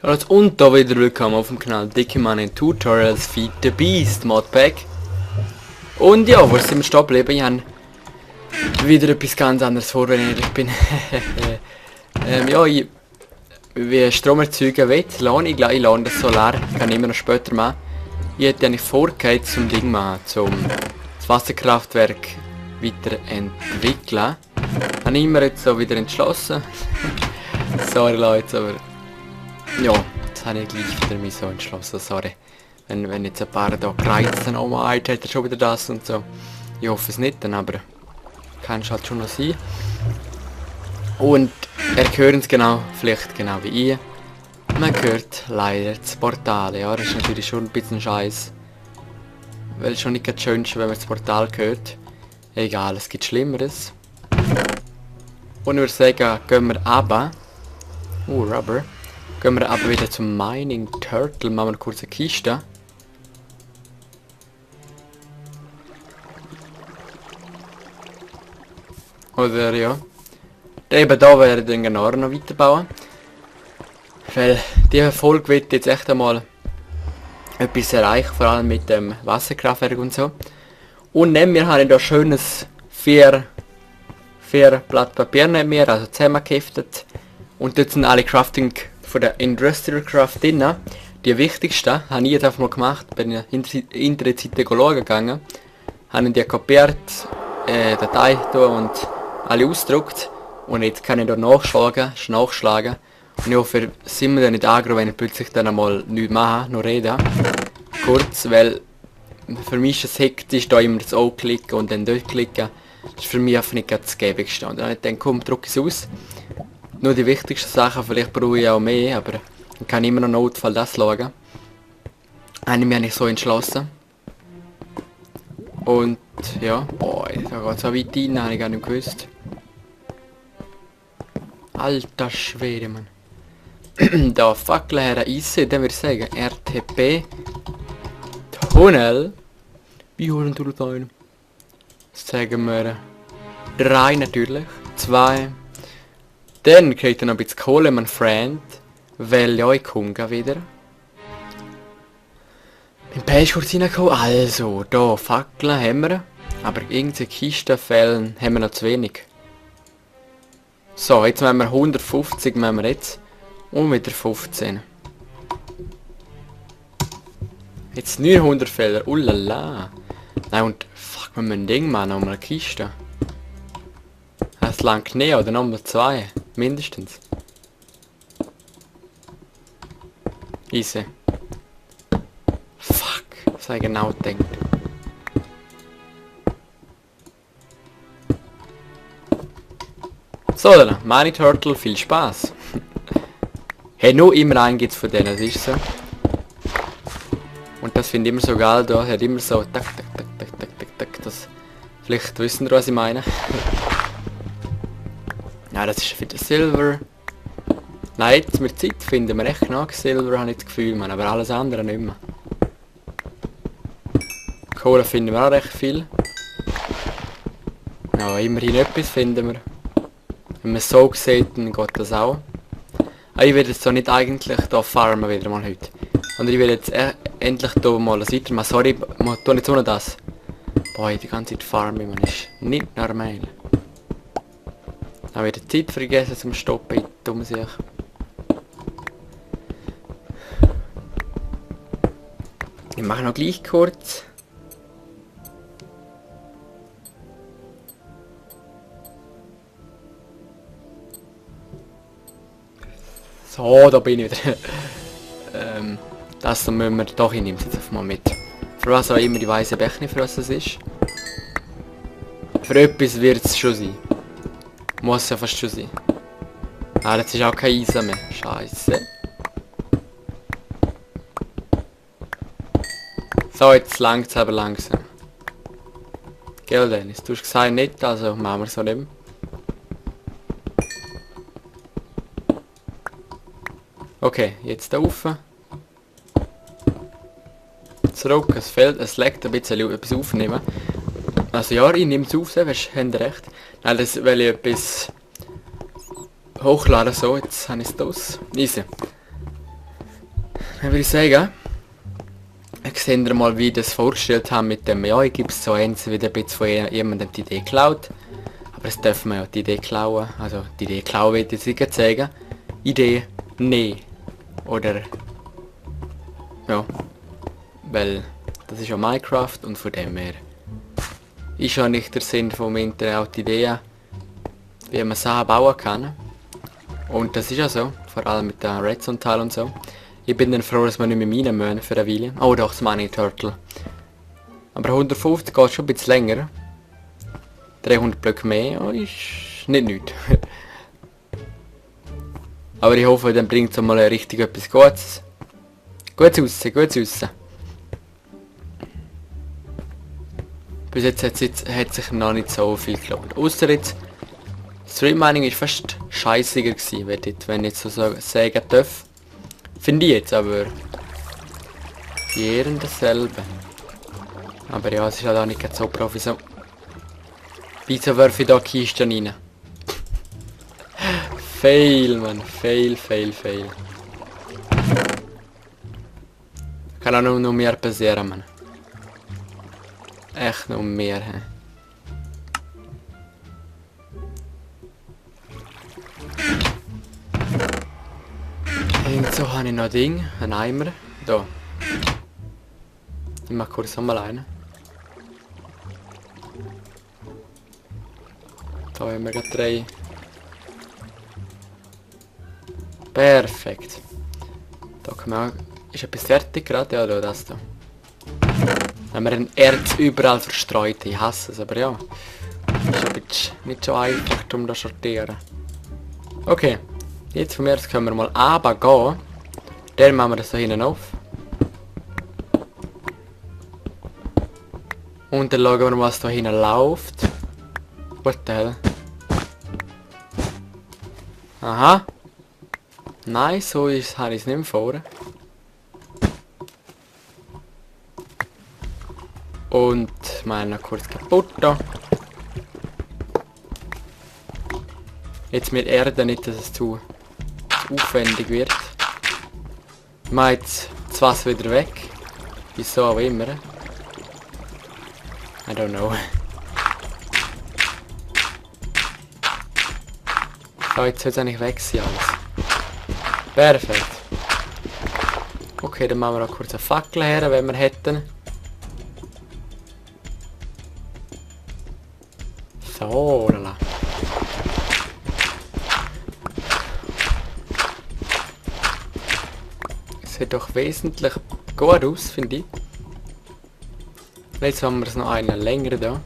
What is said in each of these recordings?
Also, und da wieder willkommen auf dem Kanal Dicke Money Tutorials Feed the Beast Modpack. Und ja, wo sind wir stehen geblieben? Ich habe wieder etwas ganz anderes vor, wenn ich ehrlich bin. Ja, wie Strom erzeugen will, ich lade das Solar, kann ich immer noch später machen. Ich hätte eigentlich vorgehabt zum Ding machen, zum das Wasserkraftwerk weiterentwickeln. Habe ich immer jetzt so wieder entschlossen. Sorry Leute, aber ja, das habe ich gleich wieder mich so entschlossen, sorry. Wenn jetzt ein paar da gereizt oh mein, hat er schon wieder das und so. Ich hoffe es nicht, dann aber kann es halt schon noch sein. Und hören es genau, vielleicht genau wie ich. Man hört leider das Portal, ja, das ist natürlich schon ein bisschen scheiß. Weil es schon nicht das Schönste, wenn man das Portal hört. Egal, es gibt Schlimmeres. Und ich würde sagen, gehen wir runter. Rubber. Gehen wir aber wieder zum Mining Turtle, machen wir eine kurze Kiste. Oder ja. Eben da werden wir dann genau noch weiterbauen. Weil diese Folge wird jetzt echt einmal etwas erreichen, vor allem mit dem Wasserkraftwerk und so. Und neben mir habe ich da schönes 4 Blatt Papier neben mir, also zusammengeheftet. Und dort sind alle Crafting von der Industrial Craft drin. Die wichtigsten habe ich jetzt einfach mal gemacht, bin in Internetseite gegangen, habe die kopiert, Datei da und alle ausgedruckt. Und jetzt kann ich da nachschlagen. Und ich hoffe, sind wir dann nicht aggro, wenn ich plötzlich dann einmal nichts mache, nur reden. Kurz, weil für mich ist es hektisch, da immer das O klicken und dann dort klicken. Das ist für mich einfach nicht das Gäbigste. Und dann denke ich, komm, druck es aus. Nur die wichtigsten Sachen, vielleicht brauche ich auch mehr, aber dann kann ich immer noch Notfall das schauen. Habe ich mich eigentlich so entschlossen. Und ja, boah, da geht so weit rein, habe ich gar nicht gewusst. Alter Schwede, Mann. Da Fackel her Eisen, dann würde ich sagen, RTP Tunnel. Wie holen du da rein? Sagen wir 3 natürlich. 2. Dann kriegt er noch ein bisschen Kohle, mein Freund. Weil ja, ich komme wieder. Im Page reingekommen. Also, da Fackeln haben wir. Aber irgendwelche Kistenfällen haben wir noch zu wenig. So, jetzt machen wir 150 machen wir jetzt. Und wieder 15. Jetzt 900 Felder. Ulala. Nein, und fuck, wir müssen ein Ding machen, um eine Kiste. Das langt nicht, oder nochmal 2. Mindestens. Easy. Fuck, das habe ich genau gedacht. So, dann, Mining Turtle, viel Spaß. Hey, nur immer einen gibt's von denen, das ist so. Und das finde ich immer so geil, da hat immer so tak, tak, tak, tak, tak, tak, tak, das. Vielleicht wissen ihr, was ich meine. Ja, das ist wieder Silver. Nein, jetzt mit Zeit finden wir echt genug Silver, habe ich das Gefühl, man, aber alles andere nicht mehr. Kohle finden wir auch recht viel. Ja, immerhin etwas finden wir. Wenn man es so sieht, dann geht das auch. Aber ich werde jetzt so nicht eigentlich hier farmen wieder mal heute. Und ich werde jetzt endlich hier mal weitermachen. Sorry, man tut nicht ohne das. Boah, die ganze Zeit farmen, man ist nicht normal. Dann wieder Zeit vergessen zum Stoppen, ich dumme sich. Ich mache noch gleich kurz. So, da bin ich wieder. Das müssen wir doch, ich nehme es jetzt einfach mal mit. Für was auch immer, ich weiss eben echt nicht, für was es ist. Für etwas wird es schon sein. Muss ja fast schon sein. Ah, jetzt ist auch kein Eisen mehr. Scheiße. So, jetzt langt es aber langsam. Gell Dennis, du hast gesagt nicht, also machen wir es so nicht mehr. Okay, jetzt da rauf. Zurück, es fehlt, es leckt ein bisschen etwas aufnehmen. Also ja, ich nehme es auf, weißt du, habt ihr recht. Nein, das will ich etwas hochladen, so, jetzt habe ich es das. Easy. Dann würde ich sagen, sehen wir mal, wie ich das vorgestellt habe mit dem, ja, ich gebe es so eins, wieder ein bisschen von jemandem die Idee geklaut. Aber es dürfen wir ja die Idee klauen, also die Idee klauen will ich jetzt nicht zeigen. Idee, nee. Oder, ja, weil das ist ja Minecraft und von dem her ist ja nicht der Sinn vom Internet auch die Idee, wie man Sachen bauen kann. Und das ist ja so, vor allem mit der Redstone-Teil und so. Ich bin dann froh, dass wir nicht mehr Minen müssen für eine Weile. Oh doch, das Money Turtle. Aber 150 geht schon ein bisschen länger. 300 Blöcke mehr ist nicht nichts. Aber ich hoffe, dann bringt es mal richtig etwas Gutes. Gutes raus, gutes raus. Bis jetzt hat sich noch nicht so viel gelohnt. Ausser jetzt, Stream Mining ist fast scheißiger gewesen, wenn ich jetzt so sagen darf. Finde ich jetzt, aber jeden dasselbe. Aber ja, es ist halt auch nicht so profi so. Wieso werfe ich da Kisten rein? Fail, man. Fail. Kann auch noch mehr passieren, man. Echt noch mehr, hä? Und so habe ich noch ein Ding, ein Eimer. Da. Ich mache kurz nochmal einen. Da haben wir gerade 3. Perfekt. Da kann man auch... Ist etwas fertig gerade? Ja, da, das da. Wenn man ein Erz überall verstreut. Ich hasse es, aber ja. Ist ein bisschen nicht so einfach, um das zu sortieren. Okay. Jetzt von mir aus können wir mal runtergehen. Dann machen wir das da hinten auf. Und dann schauen wir mal, was da hinten läuft. What the hell? Aha. Nein, so habe ich es nicht mehr vor. Und mal noch kurz kaputt da. Jetzt mit Erde nicht, dass es zu aufwendig wird. Ich mache jetzt das Wasser wieder weg. Wieso auch immer. I don't know. So, jetzt soll es eigentlich weg sein alles. Perfekt. Okay, dann machen wir noch kurz eine Fackel her, wenn wir hätten. So, lala. Sieht doch wesentlich gut aus, finde ich. Jetzt haben wir es noch einen länger da.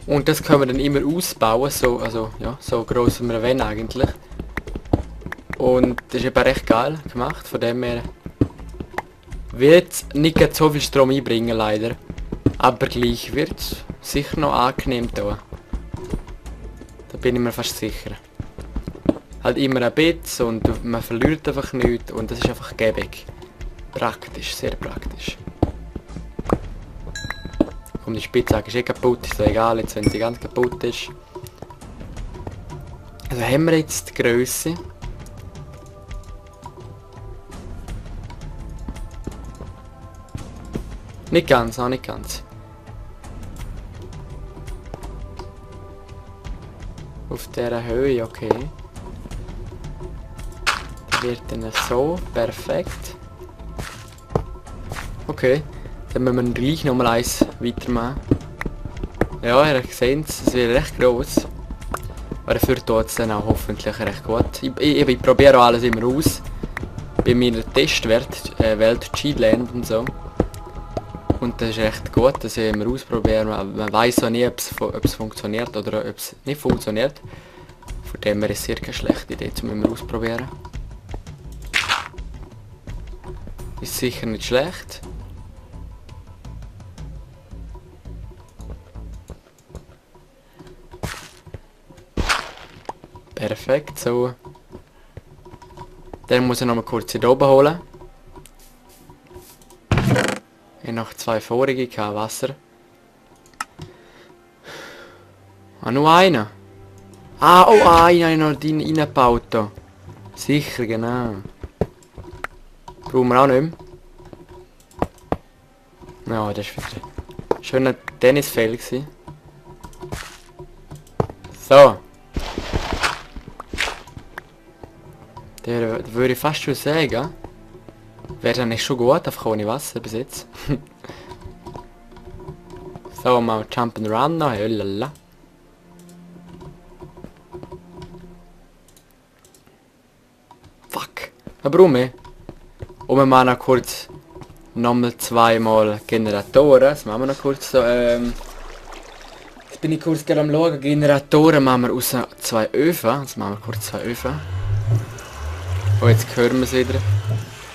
Und das können wir dann immer ausbauen, so, also ja, so gross wie wir wollen eigentlich. Und das ist eben recht geil gemacht, von dem her wird nicht so viel Strom einbringen leider. Aber gleich wird es sicher noch angenehm da. Da bin ich mir fast sicher. Halt immer ein bisschen und man verliert einfach nichts und das ist einfach gäbig. Praktisch, sehr praktisch. Komm, die Spitzhacke ist eh kaputt, ist doch egal, jetzt wenn sie ganz kaputt ist. Also haben wir jetzt die Grösse. Nicht ganz, auch nicht ganz. Auf dieser Höhe, okay. Das wird dann so, perfekt. Okay, dann müssen wir gleich nochmal eins weitermachen. Ja, ihr seht es wird recht gross. Aber dafür tut es dann auch hoffentlich recht gut. Ich probiere auch alles immer aus. Bei meiner Testwelt, Welt Cheatland und so. Und das ist echt gut, dass ich immer ausprobieren. Man weiß auch nie, ob es funktioniert oder ob es nicht funktioniert. Von dem her ist es sicher keine schlechte Idee, zum immer ausprobieren. Ist sicher nicht schlecht. Perfekt, so. Dann muss ich noch mal kurz hier oben holen. noch 2 vorige gehabt, Wasser. Ah, nur einer. Ah, oh, einer habe ich noch reingebaut da. Sicher, genau. Brauchen wir auch nicht mehr. Ja, das war wieder ein schöner Tennisfeld gewesen. So. Der würde ich fast schon sagen. Wäre dann nicht schon gut, einfach ohne Wasser bis jetzt. So, mal Jump'n'Run noch. Lala. Fuck. Warum? Und wir machen noch kurz nochmal 2 Mal Generatoren. Das machen wir noch kurz so. Jetzt bin ich kurz gerade am schauen. Generatoren machen wir aus 2 Öfen. Jetzt machen wir kurz 2 Öfen. Oh, jetzt hören wir es wieder.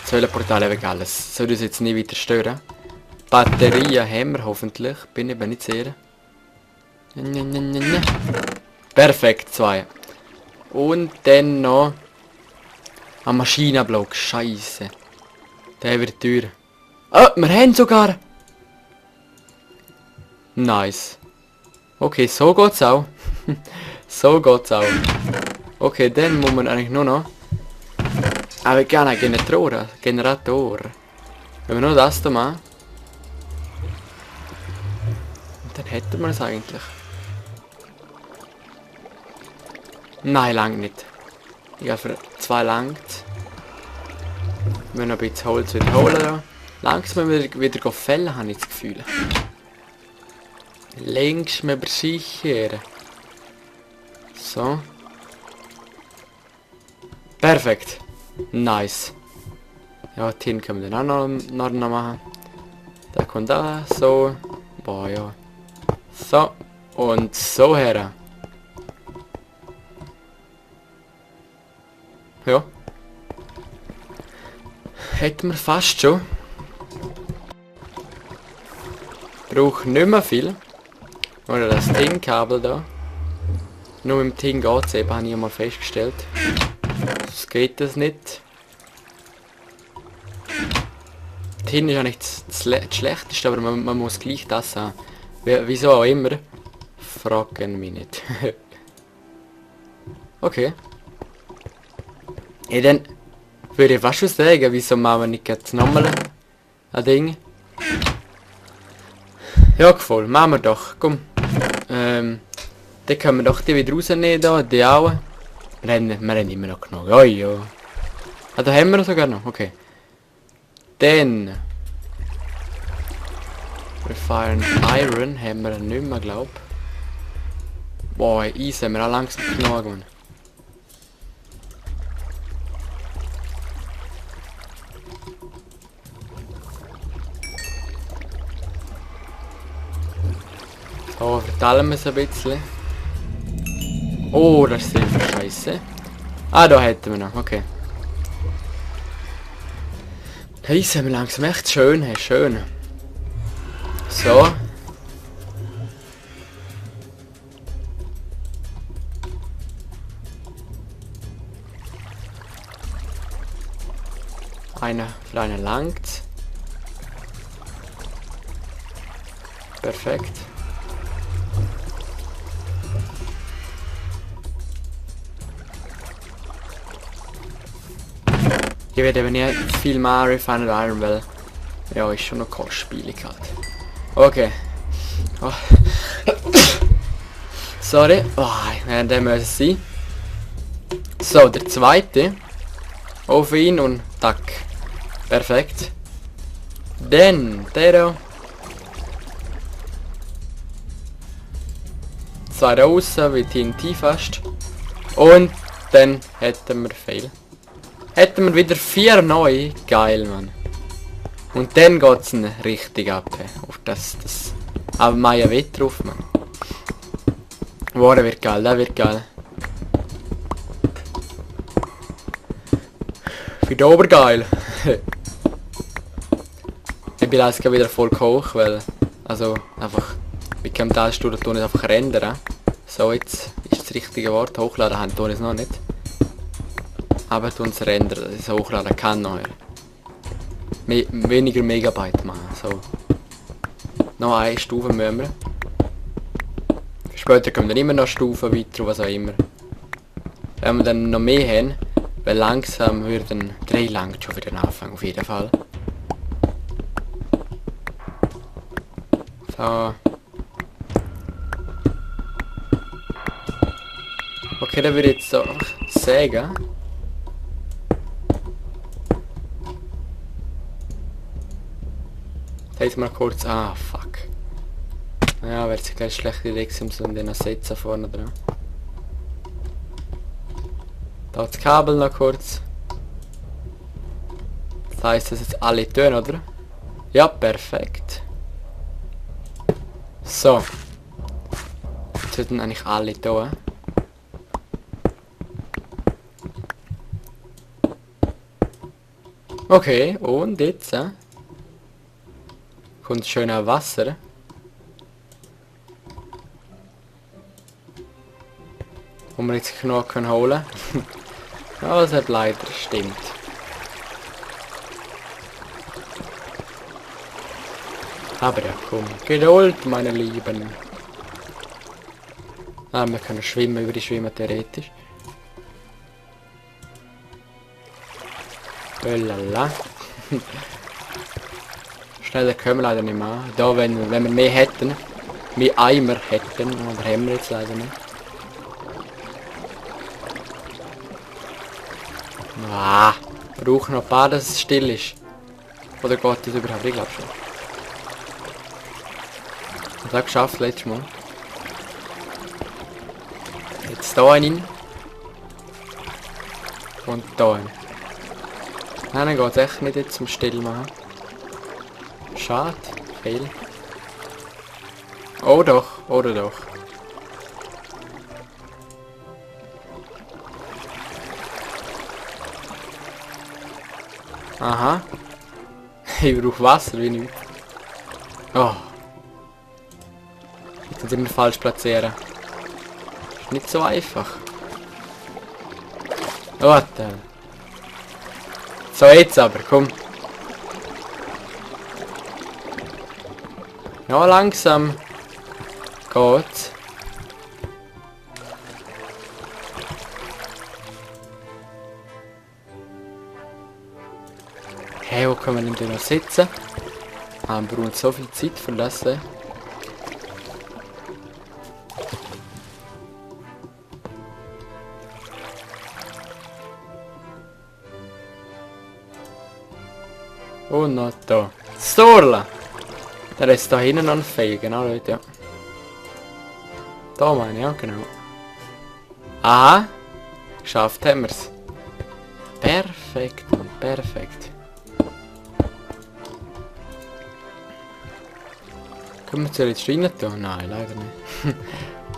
Das Höhlenportal ist egal. Das soll uns jetzt nie wieder stören. Batterien haben wir hoffentlich. Bin ich mir nicht sicher. Perfekt, 2. Und dann noch ein Maschinenblock. Scheiße. Der wird teuer. Ah, wir haben sogar. Nice. Okay, so geht's auch. So geht's auch. Okay, dann muss man eigentlich nur noch. Aber gerne ein Generator. Wenn wir nur das da machen. Dann hätten wir es eigentlich. Nein, lang nicht. Ich glaube für 2 langt. Wir müssen noch ein bisschen Holz wiederholen. Langsam müssen wir wieder fällen, habe ich das Gefühl. Längst mir sicher. So. Perfekt. Nice. Ja, den können wir dann auch noch machen. Da kommt da so. Boah, ja. So. Und so her. Ja. Hätten wir fast schon. Braucht nicht mehr viel. Oder das Tin-Kabel da. Nur mit dem Tin geht es eben, habe ich mal festgestellt. Das geht das nicht. Tin ist ja nicht das Schlechteste, aber man muss gleich das haben. Wieso auch immer. Fragen mich nicht. Okay. Ja, dann würde ich fast schon sagen, wieso machen wir nicht jetzt nochmal ein Ding. Ja, gefallen. Machen wir doch. Komm. Dann können wir doch die wieder rausnehmen da, die auch. Wir haben immer noch genug. Oh ja. Ah, da haben wir sogar noch. Okay. Dann. Refined Iron haben wir nicht mehr, glaub. Boah, Eis haben wir auch langsam genug, Mann. So, verteilen wir es ein bisschen. Oh, das ist Silber, scheiße. Ah, da hätten wir noch, okay. Hey, sind wir langsam echt schön, hey, schön. So. Einer langt. Perfekt. Ich werde eben nicht viel mehr Refined Iron, weil ja, ist schon noch kostspielig halt. Okay. Oh. Sorry. Oh, der muss es sein. So, der zweite. Auf ihn und tack. Perfekt. Dann der da. 2 da aussen, wie TNT fast. Und dann hätten wir viel. Hätten wir wieder 4 neu. Geil, Mann. Und dann geht's richtig ab. Auf das. Aber Maya wird drauf, Mann. Boah, der wird geil, der wird geil. Wird obergeil. Ich bin jetzt wieder voll hoch, weil. Also einfach. Bei keinem Teilstuhl tun ich einfach rendern. So, jetzt ist das richtige Wort. Hochladen haben tun ich es noch nicht. Aber tun es rendern, dass ich es hochladen kann noch. Weniger Megabyte machen. So. Noch eine Stufe müssen wir. Später kommen dann immer noch Stufen weiter, was auch immer. Wenn wir dann noch mehr haben, weil langsam würden 3 lang schon wieder anfangen, auf jeden Fall. So. Okay, dann würde ich jetzt so sagen. Jetzt mal kurz. Ah, fuck. Ja, wäre jetzt keine schlechte Idee gewesen, so den setzen vorne dran. Da das Kabel noch kurz. Das heisst, dass jetzt alle tun, oder? Ja, perfekt. So. Jetzt sollten eigentlich alle tun. Okay, und jetzt kommt schön auch Wasser. Wo wir jetzt genug holen können. Ja, das hat leider stimmt. Aber ja, komm. Geduld, meine Lieben. Ah, wir können schwimmen, über die Schwimmen theoretisch. Lala. Schneller können wir leider nicht mehr. Da, wenn wir mehr hätten, mehr Eimer hätten, aber haben wir jetzt leider nicht. Ah, brauchen noch ein paar, dass es still ist. Oder geht das überhaupt? Ich glaube schon. Ich habe das geschafft letztes Mal. Jetzt da rein. Und da rein. Nein, dann geht es echt nicht jetzt zum Stillmachen. Schade. Fehl. Oh doch, oder doch. Aha. Ich brauche Wasser, wie nicht. Oh. Jetzt sind wir falsch platzieren. Ist nicht so einfach. Warte. So, jetzt aber, komm. Ja, langsam geht's. Hey, wo können wir denn noch sitzen? Ah, wir brauchen so viel Zeit für das. Und noch da. Storla! Der ist da hinten an Fail, genau Leute, ja. Da meine ich, ja genau. Aha! Geschafft haben wir's. Perfekt, perfekt. Können wir jetzt rein tun? Nein, leider nicht.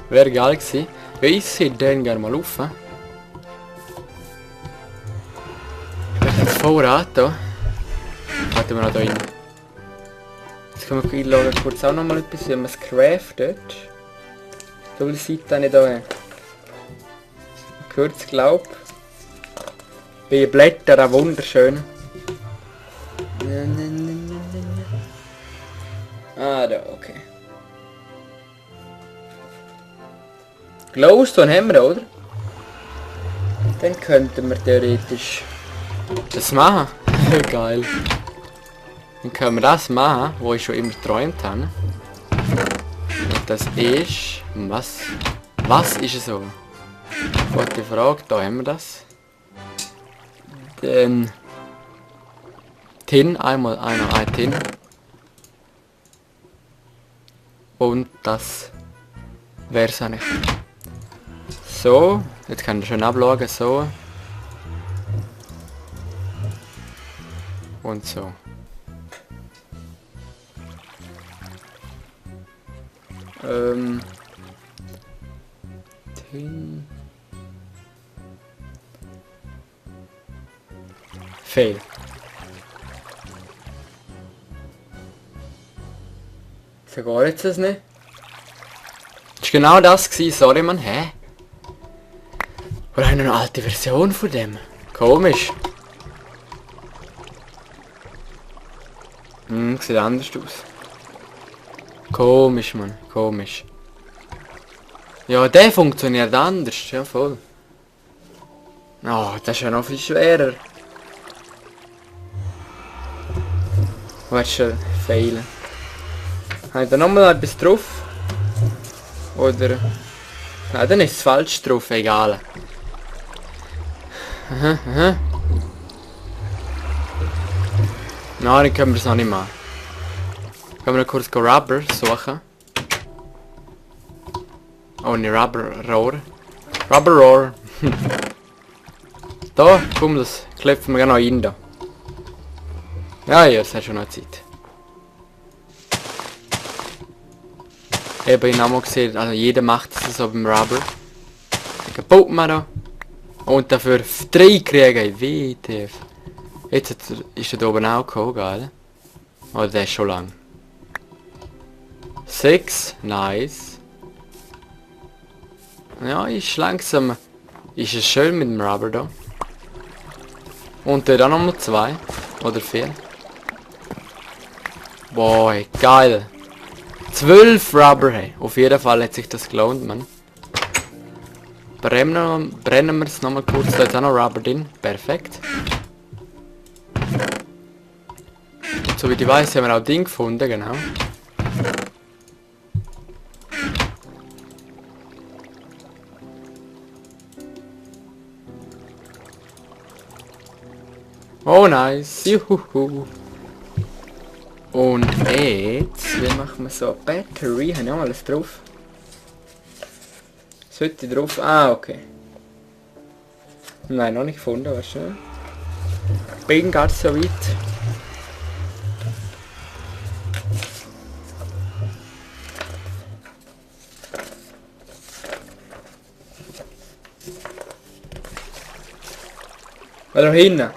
Wäre geil gewesen. Ja, ich sehe den gerne mal auf. Ich bin Vorrat hier. Halten wir noch da rein. Jetzt können wir einschauen, kurz auch noch mal etwas, wie man es craftet. So viele Seiten nicht da. Kurz glaub. Bei Blättern auch wunderschön. Ah, da, okay. Glowstone haben wir, oder? Dann könnten wir theoretisch das machen. Geil. Dann können wir das machen, wo ich schon immer geträumt habe. Und das ist... Was? Was ist es so? Gute Frage, da haben wir das. Den Tin, einmal ein Tin. Und das wäre es eigentlich. So, jetzt kann ich schon abschauen, so. Und so. Tin. Fail. So geht jetzt das nicht. Das war genau das gewesen, sorry man, hä? Oder eine alte Version von dem? Komisch. Sieht anders aus. Komisch, Mann. Komisch. Ja, der funktioniert anders. Ja, voll. Oh, das ist ja noch viel schwerer. Willst du failen? Habe ich da nochmal etwas drauf? Oder... Nein, dann ist es falsch drauf, egal. Aha, aha. Nein, dann können wir es noch nicht machen. Können wir noch kurz Rubber suchen. Oh, ne Rubber-Rohr. Rubber-Rohr. Da, komm, das klopfen wir noch rein da. Ja, ja, es hat schon noch Zeit. Eben, ich habe mal gesehen, also jeder macht es so beim Rubber. Dann baut man da. Und dafür 3 kriegen, WTF. Jetzt ist er da oben auch gekommen, geil. Oh, der ist schon lang. 6, nice. Ja, ist langsam. Ist es schön mit dem Rubber da. Und dann nochmal 2 oder 4. Boah, geil. 12 Rubber, hey. Auf jeden Fall hat sich das gelohnt, man. Brennen wir es nochmal kurz. Da ist auch noch Rubber drin. Perfekt. Und so wie ich weiß, haben wir auch Ding gefunden, genau. Oh nice, juhu. Und jetzt, wie machen wir so? Battery, haben wir auch alles drauf? Sollte drauf? Ah, okay. Nein, noch nicht gefunden, weißt du? Bin gar so weit. Da hinten.